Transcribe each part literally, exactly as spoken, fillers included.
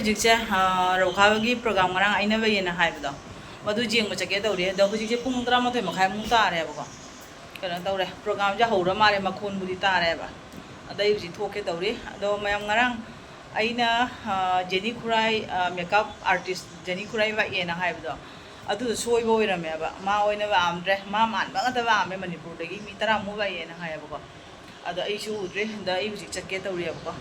ꯍꯧꯖꯤꯛꯁꯦ, ꯑ, ꯔꯧꯈꯥꯒꯤ program ꯉꯔꯥꯡ ꯑꯩꯅ ꯂꯩꯌꯦꯅ ꯍꯥꯏꯕꯗꯣ, ꯃꯗꯨ ꯌꯦꯡꯕ ꯆꯠꯀꯦ ꯇꯧꯔꯤ꯫ ꯑꯗꯣ ꯍꯧꯖꯤꯛꯁꯦ ꯄꯨꯡ ꯇꯔꯥꯃꯥꯊꯣꯏ ꯃꯈꯥꯏꯃꯨꯛ ꯇꯥꯔꯦꯕꯀꯣ꯫ ꯀꯩꯅꯣ ꯇꯧꯔꯦ, programꯁꯦ ꯍꯧꯔ ꯃꯥꯜꯂꯦ, ꯃꯈꯣꯟꯕꯨꯗꯤ ꯇꯥꯔꯦꯕ꯫ ꯑꯗ ꯑꯩ ꯍꯧꯖꯤꯛ ꯊꯣꯛꯀꯦ ꯇꯧꯔꯤ꯫ ꯑꯗꯣ ꯃꯌꯥꯝ, ꯉꯔꯥꯡ ꯑꯩꯅ, ꯑ, ꯖꯦꯅꯤ ꯈꯨꯔꯥꯏ, ꯑ, makeup artist ꯖꯦꯅꯤ ꯈꯨꯔꯥꯏ ꯂꯥꯛꯑꯦꯅ ꯍꯥꯏꯕꯗꯣ, ꯑꯗꯨꯗꯣ ꯁꯣꯏꯕ ꯑꯣꯏꯔꯝꯃꯦꯕ꯫ ꯃꯥ ꯑꯣꯏꯅ ꯂꯥꯛꯑꯝꯗ꯭ꯔꯦ꯫ ꯃꯥ ꯃꯥꯟꯕ ꯉꯥꯛꯇ ꯂꯥꯛꯑꯝꯃꯦ, ꯃꯅꯤꯄꯨꯔꯗꯒꯤ ꯃꯤ ꯇꯔꯥꯃꯨꯛ ꯂꯥꯛꯑꯦꯅ ꯍꯥꯏꯌꯦꯕꯀꯣ꯫ ꯑꯗꯣ ꯑꯩꯁꯨ ꯎꯗ꯭ꯔꯤ꯫ ꯑꯗ ꯑꯩ ꯍꯧꯖꯤꯛ ꯆꯠꯀꯦ ꯇꯧꯔꯤꯑꯕꯀꯣ꯫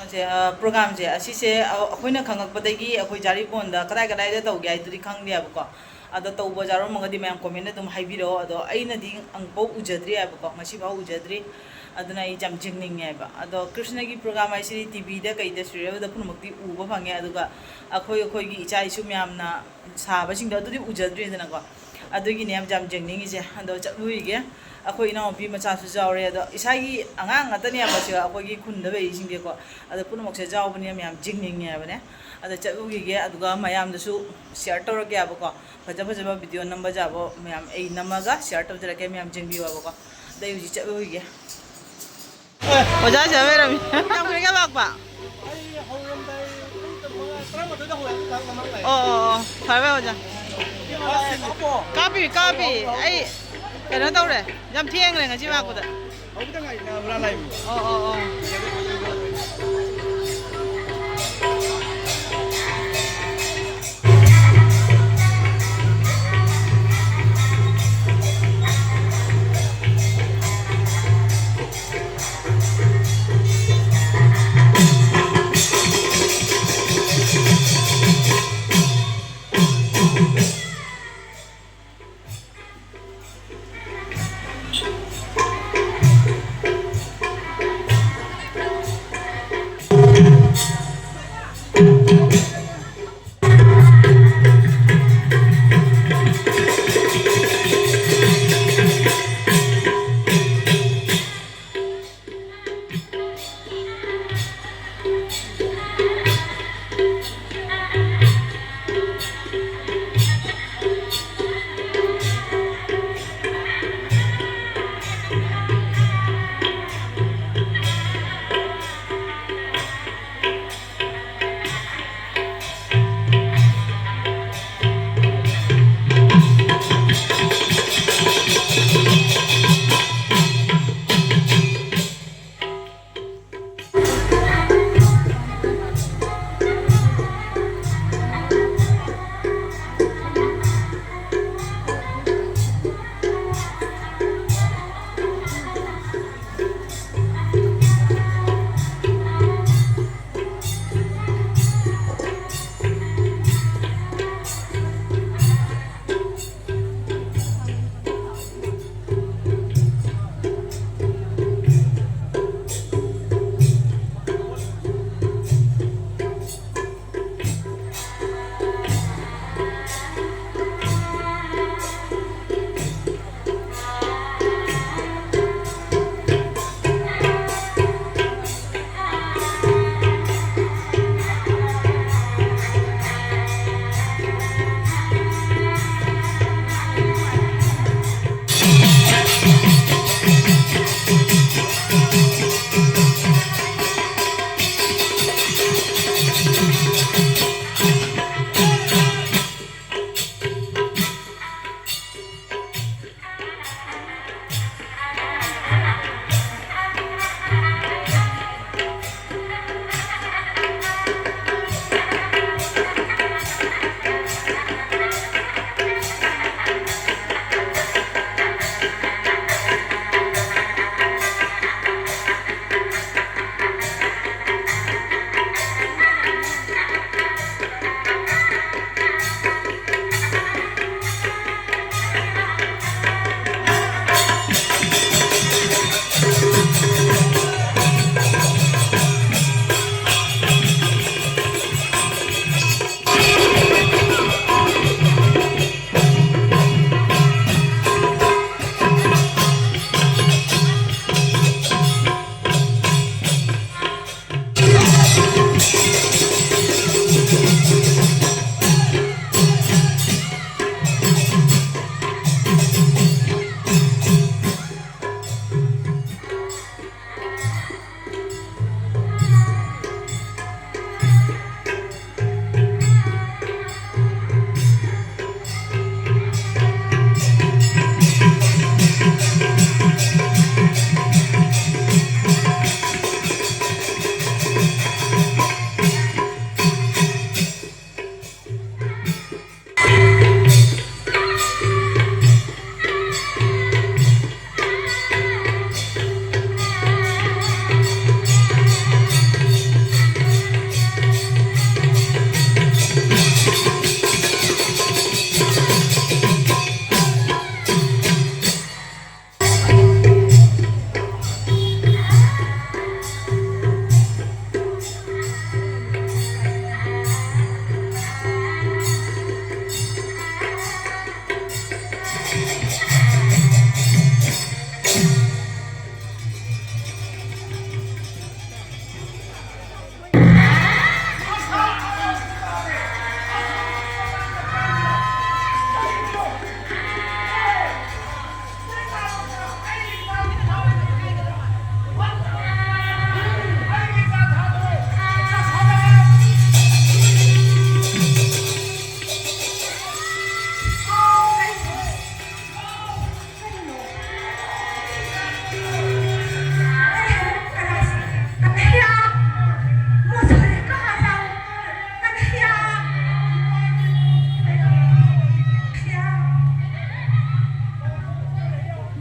ꯀꯩꯅꯣꯁꯦ, ꯑ, programꯁꯦ ꯑꯁꯤꯁꯦ, ꯑ, ꯑꯩꯈꯣꯏꯅ ꯈꯪꯉꯛꯄꯗꯒꯤ ꯑꯩꯈꯣꯏ ꯖꯥꯔꯤꯄꯣꯟꯗ ꯀꯗꯥꯏ ꯀꯗꯥꯏꯗ ꯇꯧꯒꯦ ꯍꯥꯏꯗꯨꯗꯤ ꯈꯪꯗꯦꯕꯀꯣ꯫ ꯑꯗꯣ ꯇꯧꯕ ꯌꯥꯎꯔꯝꯃꯒꯗꯤ ꯃꯌꯥꯝ comment ꯑꯗꯨꯝ ꯍꯥꯏꯕꯤꯔꯛꯑꯣ꯫ ꯑꯗꯣ ꯑꯩꯅꯗꯤ ꯑꯃꯨꯛꯐꯥꯎ ꯎꯖꯗ꯭ꯔꯤ ꯍꯥꯏꯕꯀꯣ, ꯉꯁꯤꯐꯥꯎ ꯎꯖꯗ꯭ꯔꯤ꯫ ꯑꯗꯨꯅ ꯑꯩ ꯌꯥꯝ ꯌꯦꯡꯅꯤꯡꯉꯦ ꯍꯥꯏꯕ꯫ ꯑꯗꯣ ꯀ꯭ꯔꯤꯁꯅꯒꯤ program ꯍꯥꯏꯁꯤꯗꯤ TVꯗ ꯀꯩꯗ serialꯗ ꯄꯨꯝꯅꯃꯛꯇꯤ ꯎꯕ ꯐꯪꯉꯦ꯫ ꯑꯗꯨꯒ ꯑꯩꯈꯣꯏ, ꯑꯩꯈꯣꯏꯒꯤ ꯏꯆꯥ ꯏꯁꯨ ꯃꯌꯥꯝꯅ ꯁꯥꯕꯁꯤꯡꯗꯣ ꯑꯗꯨꯗꯤ ꯎꯖꯗ꯭ꯔꯤꯗꯅꯀꯣ꯫ ꯑꯗꯨꯒꯤꯅꯦ ꯌꯥꯝ, ꯌꯥꯝ ꯌꯦꯡꯅꯤꯡꯉꯤꯁꯦ꯫ ꯑꯗꯣ ꯆꯠꯂꯨꯏꯒꯦ꯫ ꯑꯩꯈꯣꯏ ꯏꯅꯥꯎꯅꯨꯄꯤ ꯃꯆꯥꯁꯨ ꯌꯥꯎꯔꯦ꯫ ꯑꯗꯣ ꯏꯁꯥꯒꯤ ꯑꯉꯥꯡ ꯉꯥꯛꯇꯅꯦꯕ ꯁꯤꯗ ꯑꯩꯈꯣꯏꯒꯤ ꯈꯨꯟꯗ ꯂꯩꯔꯤꯁꯤꯡꯁꯦꯀꯣ꯫ ꯑꯗꯣ ꯄꯨꯝꯅꯃꯛꯁꯦ ꯌꯥꯎꯕꯅꯤꯅ ꯃꯌꯥꯝ ꯌꯦꯡꯅꯤꯡꯉꯦ ꯍꯥꯏꯕꯅꯦ꯫ ꯑꯗꯣ ꯆꯠꯂꯨꯈꯤꯒꯦ, ꯑꯗꯨꯒ ꯃꯌꯥꯝꯗꯁꯨ share ꯇꯧꯔꯛꯀꯦ ꯍꯥꯏꯕꯀꯣ꯫ ꯐꯖ ꯐꯖꯕ video ꯅꯝꯕ ꯌꯥꯕ ꯃꯌꯥꯝ ꯑꯩ ꯅꯝꯃꯒ share ꯇꯧꯖꯔꯛꯀꯦ, ꯃꯌꯥꯝ ꯌꯦꯡꯕꯤꯌꯨ ꯍꯥꯏꯕꯀꯣ꯫ ꯑꯗꯣ ꯑꯩ ꯍꯧꯖꯤꯛ ꯆꯠꯂꯨꯈꯤꯒꯦ꯫ ꯑꯣꯖꯥ ꯁꯤꯗ ꯂꯩꯔꯝꯃꯤ꯫ ꯀꯌꯥꯝ ꯀꯨꯏꯔꯒꯦ ꯂꯥꯛꯄ? ꯑꯩ ꯍꯧꯔꯝꯗꯥꯏ ꯄꯨꯡ ꯃꯉꯥ, ꯇꯔꯥꯃꯥꯊꯣꯏꯗ ꯍꯧꯔꯦ, ꯂꯥꯛ ꯃꯃꯥꯡ ꯂꯥꯛꯑꯦ꯫ ꯑꯣ, ꯑꯣ, ꯑꯣ, ꯐꯔꯦ, ꯐꯔꯦ, ꯑꯣꯖꯥ꯫ ꯀꯥꯞꯄꯤꯔꯣ? ꯀꯥꯞꯄꯤ, ꯀꯥꯞꯄꯤ꯫ ꯑꯩ ꯀꯩꯅꯣ ꯇꯧꯔꯦ, ꯌꯥꯝ ꯊꯦꯡꯈ꯭ꯔꯦ ꯉꯁꯤ ꯂꯥꯛꯄꯗ꯫ ꯍꯧꯕꯗ ꯉꯥꯏꯔꯤ, ꯅꯪ ꯍꯨꯔꯥꯟ ꯂꯥꯛꯏꯃꯤ꯫ ꯑꯣ, ꯑꯣ, ꯑꯣ꯫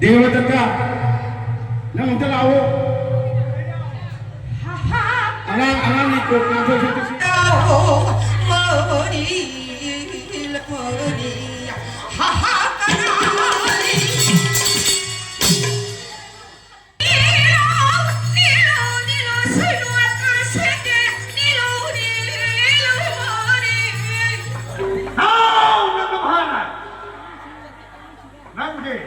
ꯗꯦꯕꯗꯠꯇ, ꯅꯪ ꯑꯝꯇ ꯂꯥꯛꯑꯣ꯫ ꯑꯉꯥꯡ, ꯑꯉꯥꯡꯒꯤ ꯀꯣꯛ ꯉꯥꯡꯊꯣꯛ ꯁꯛꯇꯣꯛꯁꯤ꯫ ꯅꯪꯒꯤ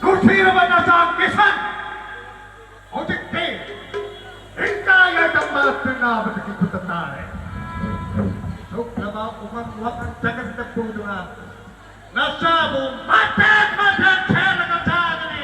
ꯅꯨꯡꯁꯤꯔꯕ ꯅꯆꯥ ꯀꯤꯁꯟ ꯍꯧꯖꯤꯛꯇꯤ ꯏꯪꯀꯥ ꯌꯥꯏꯇꯝꯕ ꯇꯤꯟꯅꯕꯗꯒꯤ ꯈꯨꯠꯇ ꯇꯥꯔꯦ꯫ ꯁꯨꯛꯂꯕ ꯎꯃꯪ ꯋꯥꯃꯪ ꯖꯒꯠꯇ ꯄꯨꯗꯨꯅ ꯅꯆꯥꯕꯨ ꯃꯇꯦꯛ ꯃꯇꯦꯛ ꯁꯦꯠꯂꯒ ꯆꯥꯒꯅꯤ꯫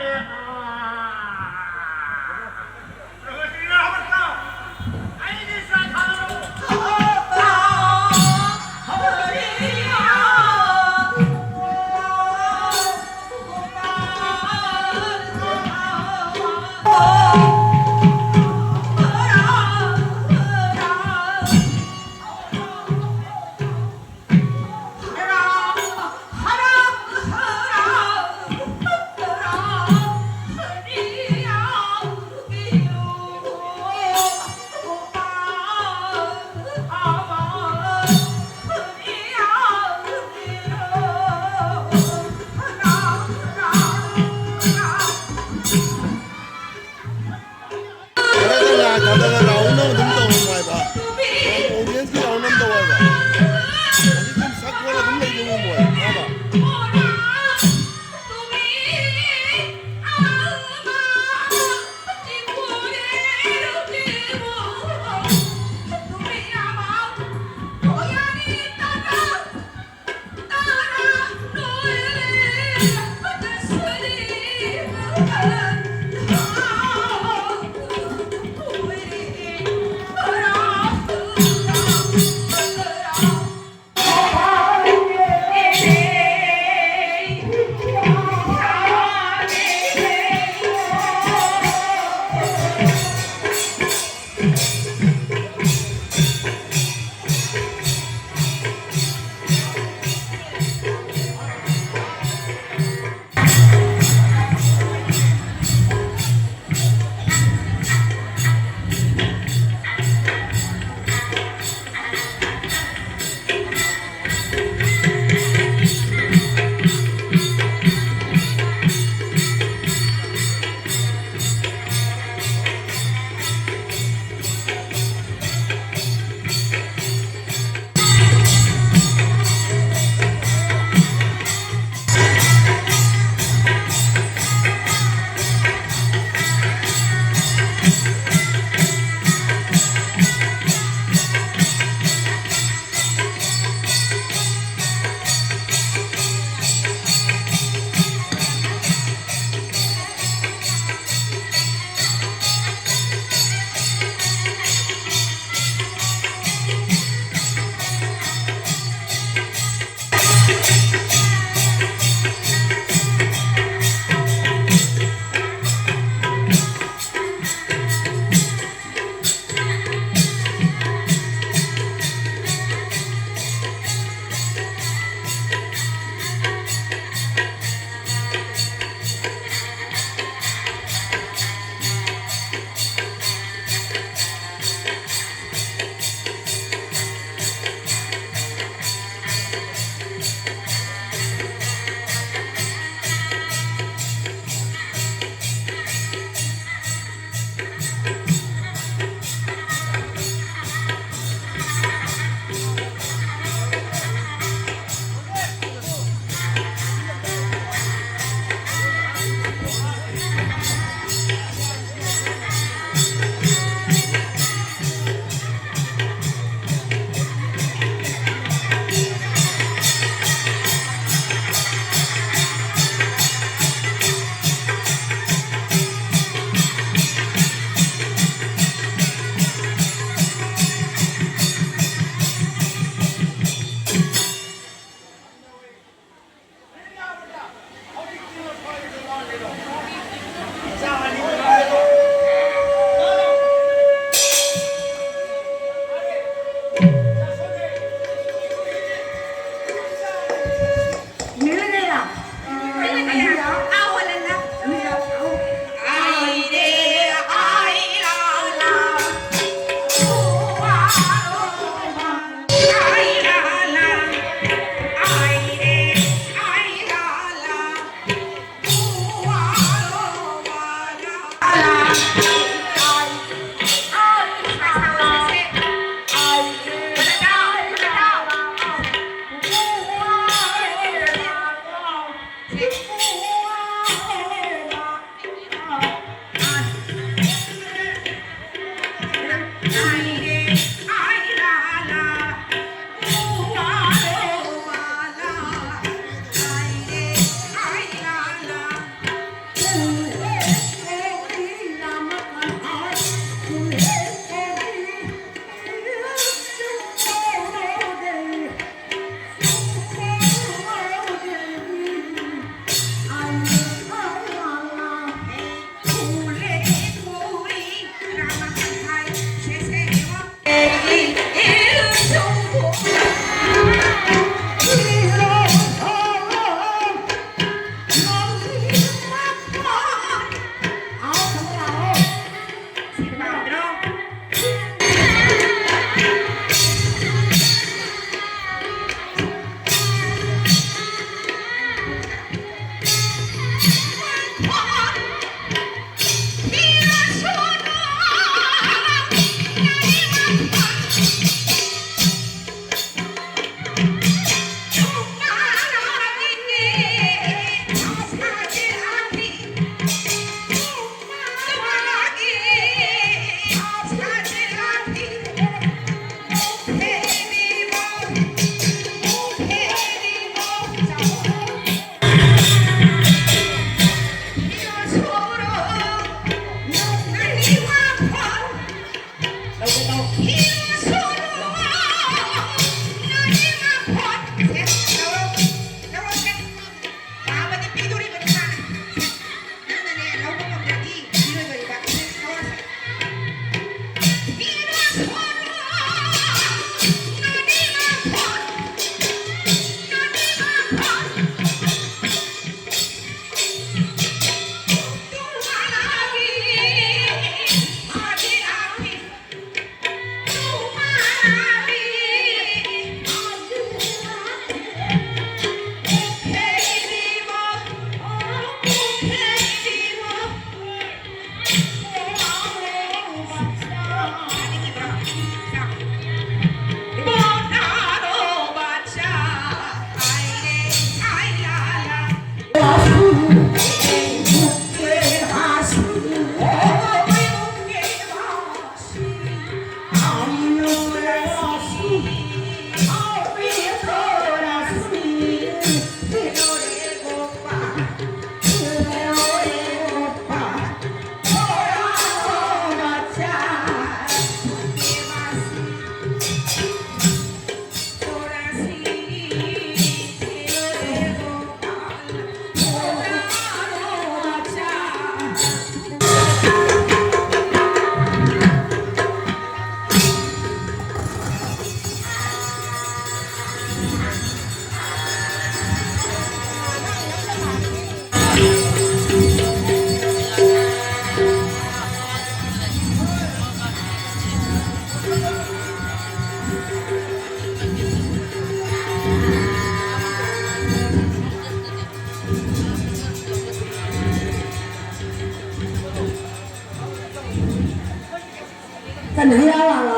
कन्हैया लाला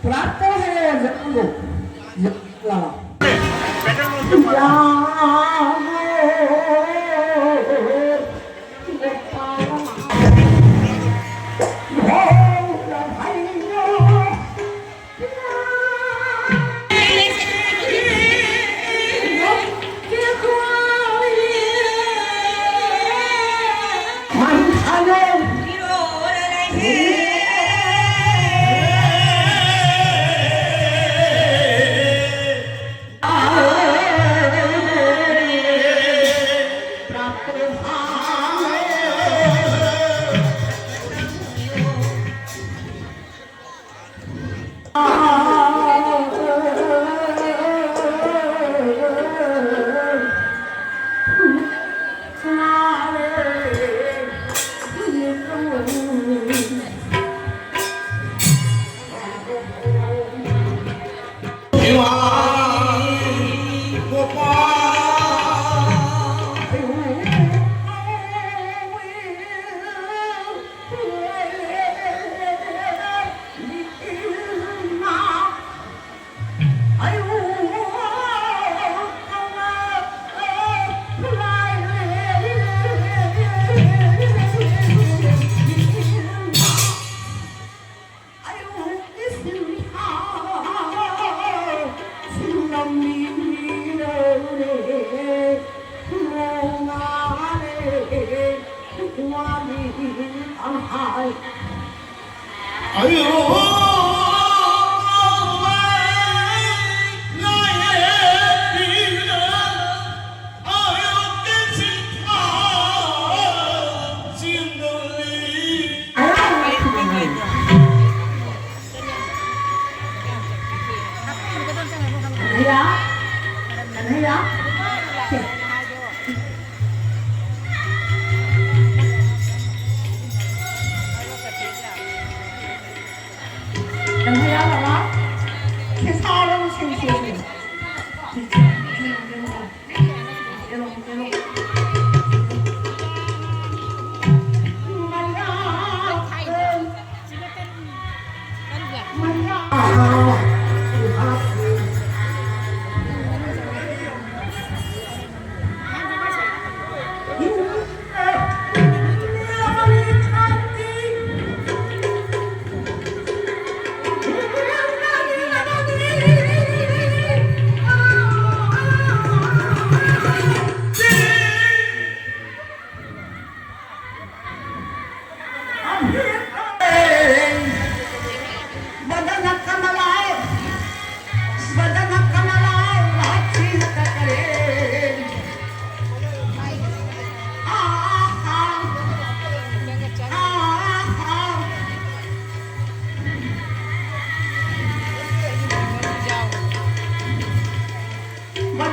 प्राप्त है जग को, जग लाला।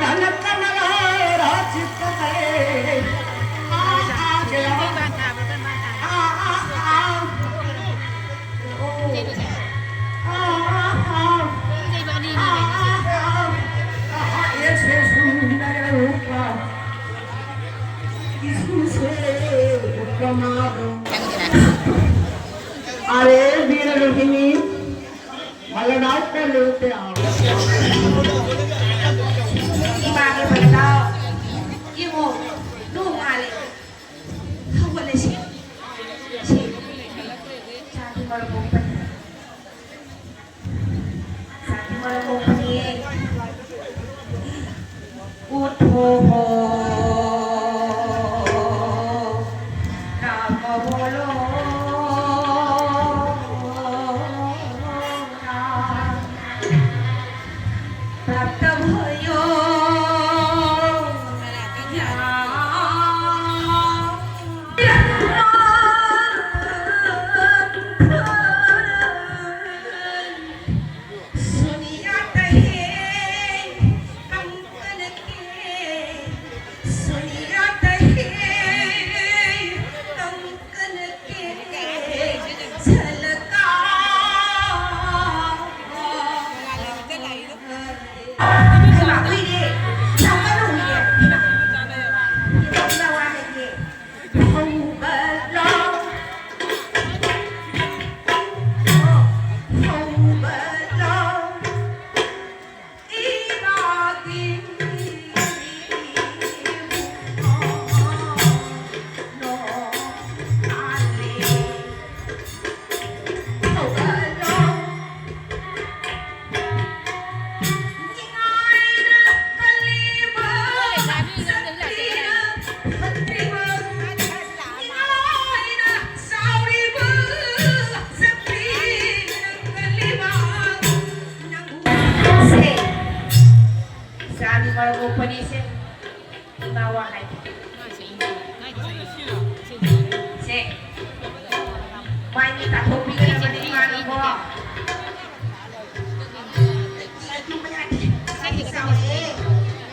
धन कमल राज करे। आ, आ, जय हो। आ, आ, आ। ओ। आ, आ, आ। आ, आ, आ। कहाँ ऐसे सुंदर रूपा, किससे उपमा दूं। अरे वीर रोहिणी, मला नाव का लेते आओ। ꯏꯃꯥꯒꯤ ꯃꯅꯥꯎ, ꯌꯦꯡꯉꯣ, ꯅꯣꯡ ꯉꯥꯜꯂꯦ꯫ ꯍꯧꯒꯠꯂꯁꯤ꯫ ꯁꯤ, ꯆꯥꯗꯤ ꯃꯔꯨ ꯃꯣꯛꯄꯅꯤ꯫ ꯆꯥꯗꯤ ꯃꯔꯨ ꯃꯣꯛꯄꯅꯤ꯫ ꯎꯠꯊꯣꯛꯑꯣ, ꯅꯃꯣ ꯕꯣꯂꯣ꯫ प्राप्त भयो ज्ञान। सुनिया तहे कंकन के, सुनिया तहे कंकन ꯁꯦ, ꯏꯆꯥꯗꯤ ꯃꯔꯝ ꯃꯣꯛꯄꯅꯤꯁꯦ꯫ ꯏꯃꯥ ꯋꯥ ꯍꯥꯏꯒꯦ꯫ ꯁꯦ, ꯃꯥꯏ ꯃꯤꯠ ꯇꯥꯊꯣꯛꯄꯤꯒꯗꯕꯅꯤ ꯏꯃꯥꯅꯀꯣ꯫ ꯆꯥꯎꯔꯛꯑꯦ꯫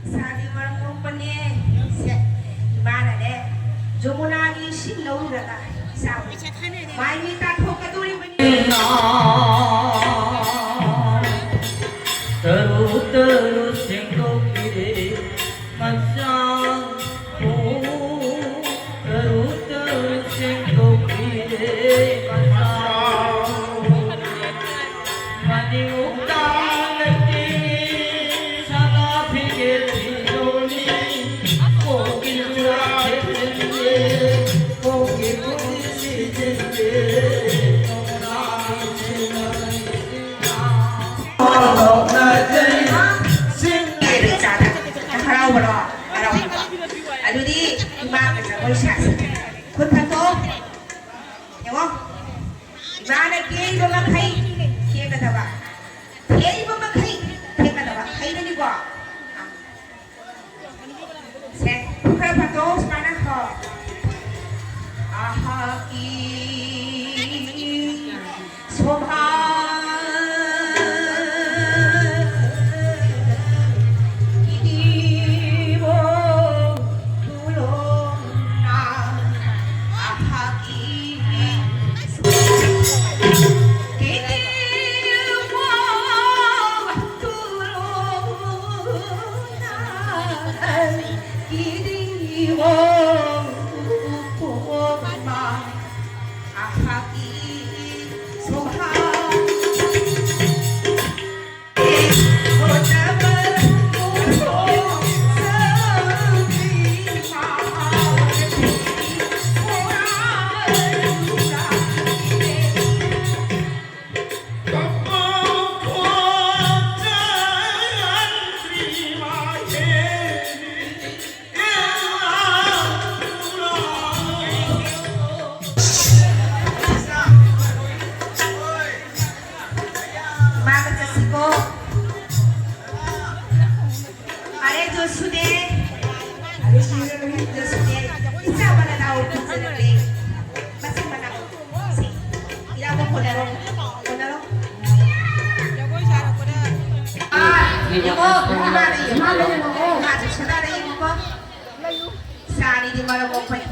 ꯏꯁꯥꯗꯤ ꯃꯔꯝ ꯃꯣꯛꯄꯅꯦ꯫ ꯁꯦ, ꯏꯃꯥꯅꯅꯦ, ꯖꯃꯨꯅꯥꯒꯤ ꯏꯁꯤꯡ ꯂꯧꯔꯨꯔꯒ ꯏꯁꯥꯕꯨ ꯃꯥꯏ ꯃꯤꯠ ꯇꯥꯊꯣꯛꯀꯗꯣꯔꯤꯕꯅꯤ꯫ ꯇꯔꯨ ꯇꯔꯨ ꯁꯦꯡꯗꯣꯛꯄꯤꯔꯦ ꯃꯆꯥ꯫ ꯇꯔꯨ ꯇꯔꯨ ꯁꯦꯡꯗꯣꯛꯄꯤꯔꯦ ꯃꯆꯥ꯫ ꯃꯅꯤꯃꯨꯛꯇ ꯂꯩꯇꯦ ꯁꯅꯥ ꯐꯤꯒꯦ ꯐꯤꯖꯣꯜꯅꯤ꯫ ꯀꯣꯛꯀꯤ ꯆꯨꯔꯥ ꯊꯦꯠꯆꯤꯟꯒꯦ, ꯀꯣꯛꯀꯤ ꯐꯨꯔꯤꯠ ꯁꯤꯖꯤꯟꯒꯦ, ꯅꯣꯡꯅꯥꯡ ꯁꯤꯟꯅꯕꯅꯤ꯫ ꯍꯔꯥꯎꯕ꯭ꯔꯣ? ꯍꯔꯥꯎꯕ꯫ ꯑꯗꯨꯗꯤ ꯏꯃꯥꯒ ꯖꯒꯣꯏ ꯁꯥꯁꯤ꯫ ꯈꯨꯠ ꯊꯥꯡꯗꯣꯛꯑꯣ꯫ ꯌꯦꯡꯉꯣ꯫ ꯏꯃꯥꯅ ꯀꯦꯔꯤꯕ ꯃꯈꯩ ꯊꯦꯛꯀꯗꯕ꯫ ꯊꯦꯛꯏꯕ ꯃꯈꯩ ꯊꯦꯛꯀꯗꯕ꯫ ꯍꯩꯔꯅꯤꯀꯣ? ꯁꯦ, ꯈꯔ ꯐꯠꯇꯣꯛ ꯁꯨꯃꯥꯏꯅ ꯈꯣ꯫ ꯑꯍꯥꯛꯀꯤ ꯁꯣꯚꯥ ꯀꯤꯗꯤꯕꯣ ꯇꯨꯂꯣꯝꯅ ꯑꯍꯥꯛꯀꯤ ꯏꯃꯥꯒ ꯆꯠꯁꯤꯀꯣ꯫ ꯑꯔꯦ ꯖꯣꯁꯨꯅꯦ꯫ ꯑꯔꯦ ꯖꯣꯁꯨꯅꯦ꯫ ꯏꯆꯥ ꯃꯅꯥꯎ ꯐꯖꯔꯛꯂꯦ꯫ ꯃꯆꯤꯟ ꯃꯅꯥꯎ꯫ ꯁꯤ꯫ ꯏꯔꯥꯕꯣꯛ ꯍꯣꯠꯅꯔꯣ꯫ ꯍꯣꯠꯅꯔꯣ꯫ ꯑꯥ, ꯌꯦꯡꯉꯣ, ꯏꯃꯥꯗ ꯌꯦꯡꯉꯣ꯫ ꯏꯃꯥ ꯖꯣꯁꯨꯗꯥꯗ ꯌꯦꯡꯉꯣꯀꯣ꯫ ꯏꯆꯥ ꯑꯅꯤꯗꯤ ꯃꯔꯝ ꯃꯣꯛꯄꯅꯤ꯫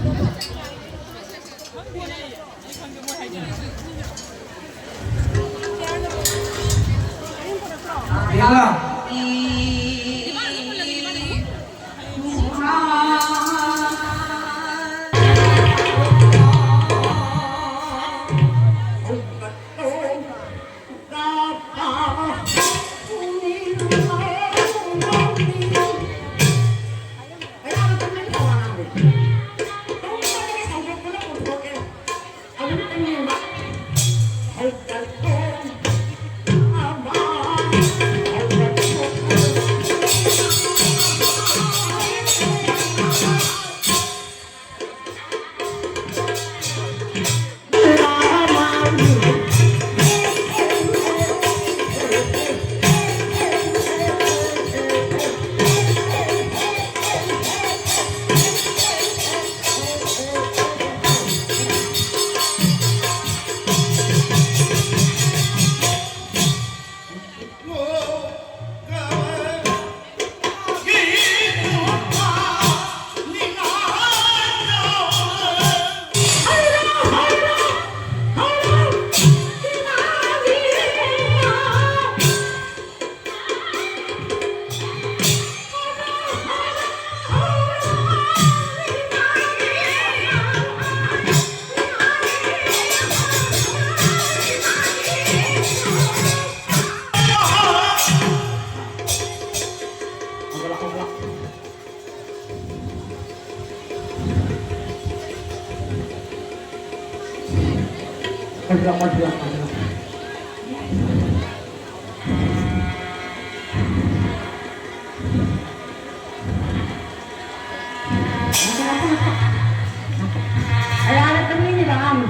ꯀꯌꯥꯔ ꯇꯨꯝꯅꯤꯡꯉꯤꯕ ꯑꯉꯥꯡ?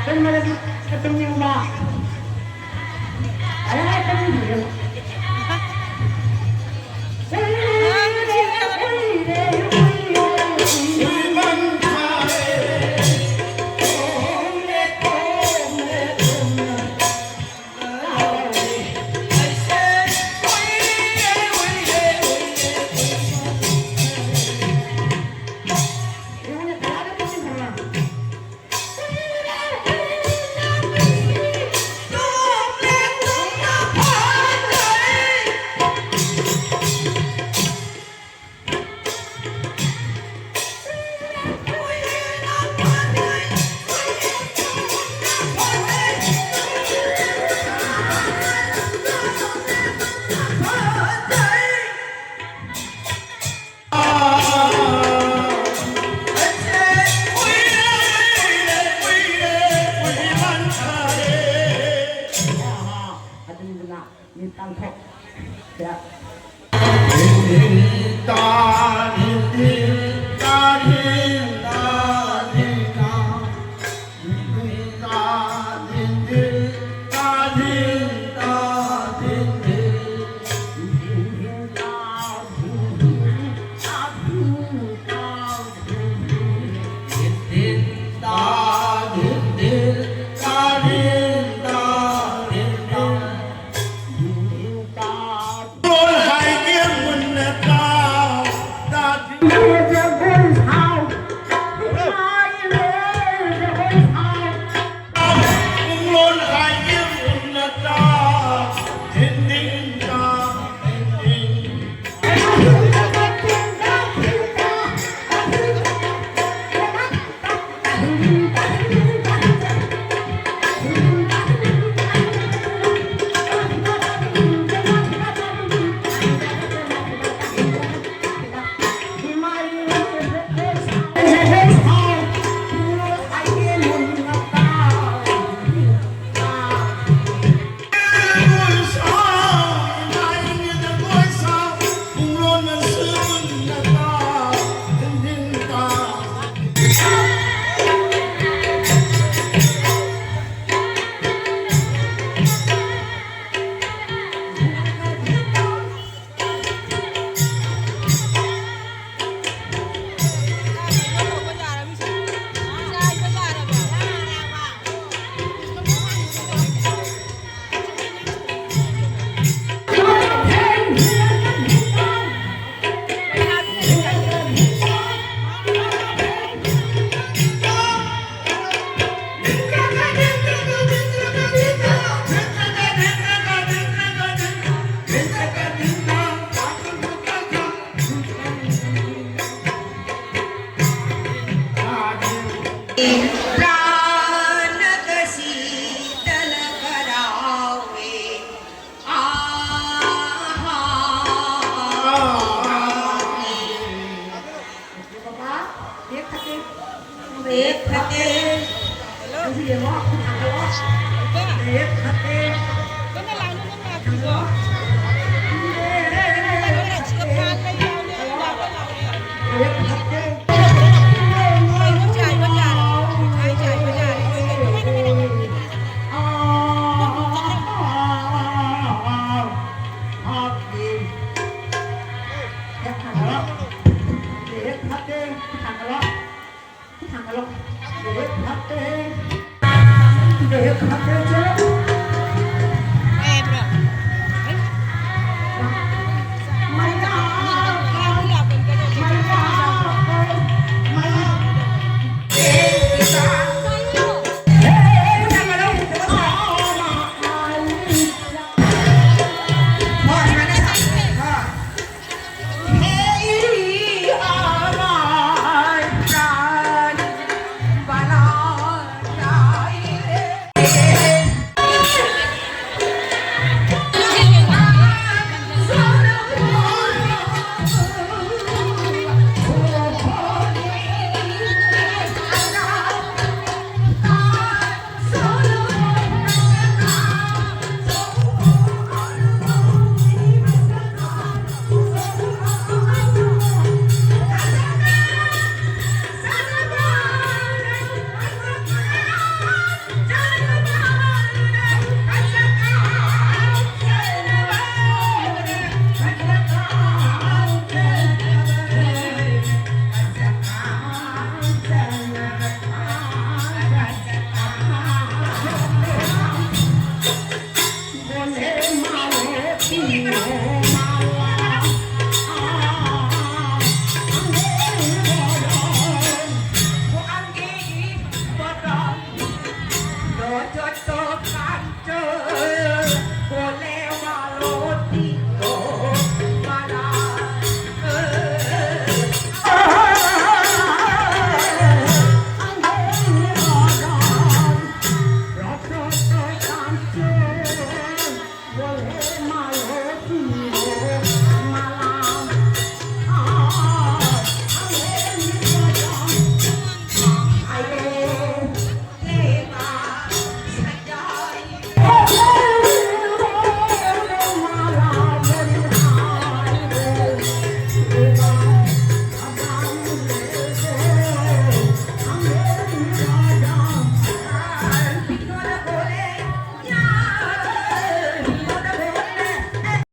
ꯇꯨꯝꯕꯗꯗꯤ ꯇꯨꯝꯅꯤꯡꯕ꯫ ꯀꯌꯥꯔ ꯇꯨꯝꯅꯤꯡꯉꯤꯕ? ꯑꯗꯨꯅ ꯃꯤ ꯄꯥꯡꯊꯣꯛ꯫ प्राणक शीतल करावे। आहा। देखते। देखते।